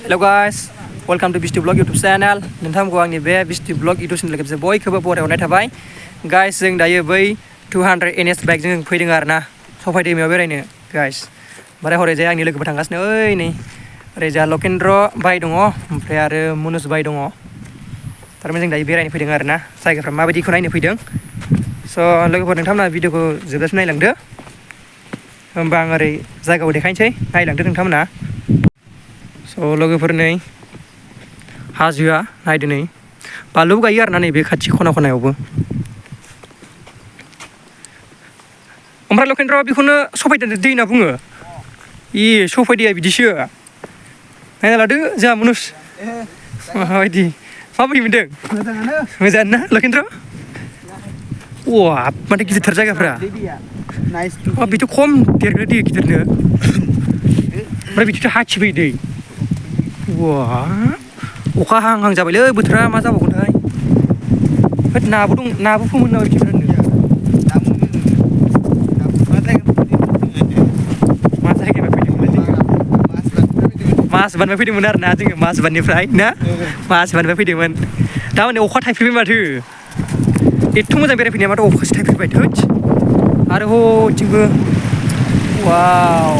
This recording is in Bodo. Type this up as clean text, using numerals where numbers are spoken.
Hello guys, welcome to unao YouTube channel. Ngtangmwna बे unao YouTube channel लोगोसे बयखौबो बरायहरनाय थाबाय. Guys जों दायो बै 200 NS बाइक जों फैदों आरोना सफाय दैमायाव बेरायनो guys. बारे हरै जाय आंनि लोगोफोर थांगासिनो ओइ नै ओरै जा लकेन्द्र बाय दङ ओमफ्राय आरो मनुज बाय दङ. थारमाने जों दायो बेरायनो फैदों आरोना जायगाफ्रा माबायदिखौ नायनो फैदों. स' लोगोफोर नोंथांमोना भिडिअखौ जोबजासिम नायलांदो. होमबा आं ओरै जायगाखौ देखायनोसै नायलांदो नोंथांमोना. स' लोगोफोर नै हाजोआ नायदो नै बानलुबो गायो आरोना नैबे खाथि खनायावबो. ओमफ्राय लकेन्द्र बेखौनो सफाय दै होनना बुङो. इ सफाय दैया बिदिसो नायना लादो जोंहा मनुज माबायदि मोनदों मोजाङानो ना लकेन्द्र? वा माथो गिदिरथार जायगाफ्रा बेथ' खम देरनो दै गिदिरनो ओमफ्राय बिदिथ' हाथिफैयो दै. वा अखा हाहां जाबायलै बोथोरा मा जाबावगोनथाय. नाबो दं नाबो फोमोन नामा बिदिनो मास बानबाय फैदोंमोन आरोना जोङो मास बाननिफ्राय ना मास बानबाय फैदोंमोन. दामाने अखा थाइफैबाय माथो एथ' मोजां बेरायफैनाया माथो अखासो थाइफैबाय थोद आरो हथिंबो वाव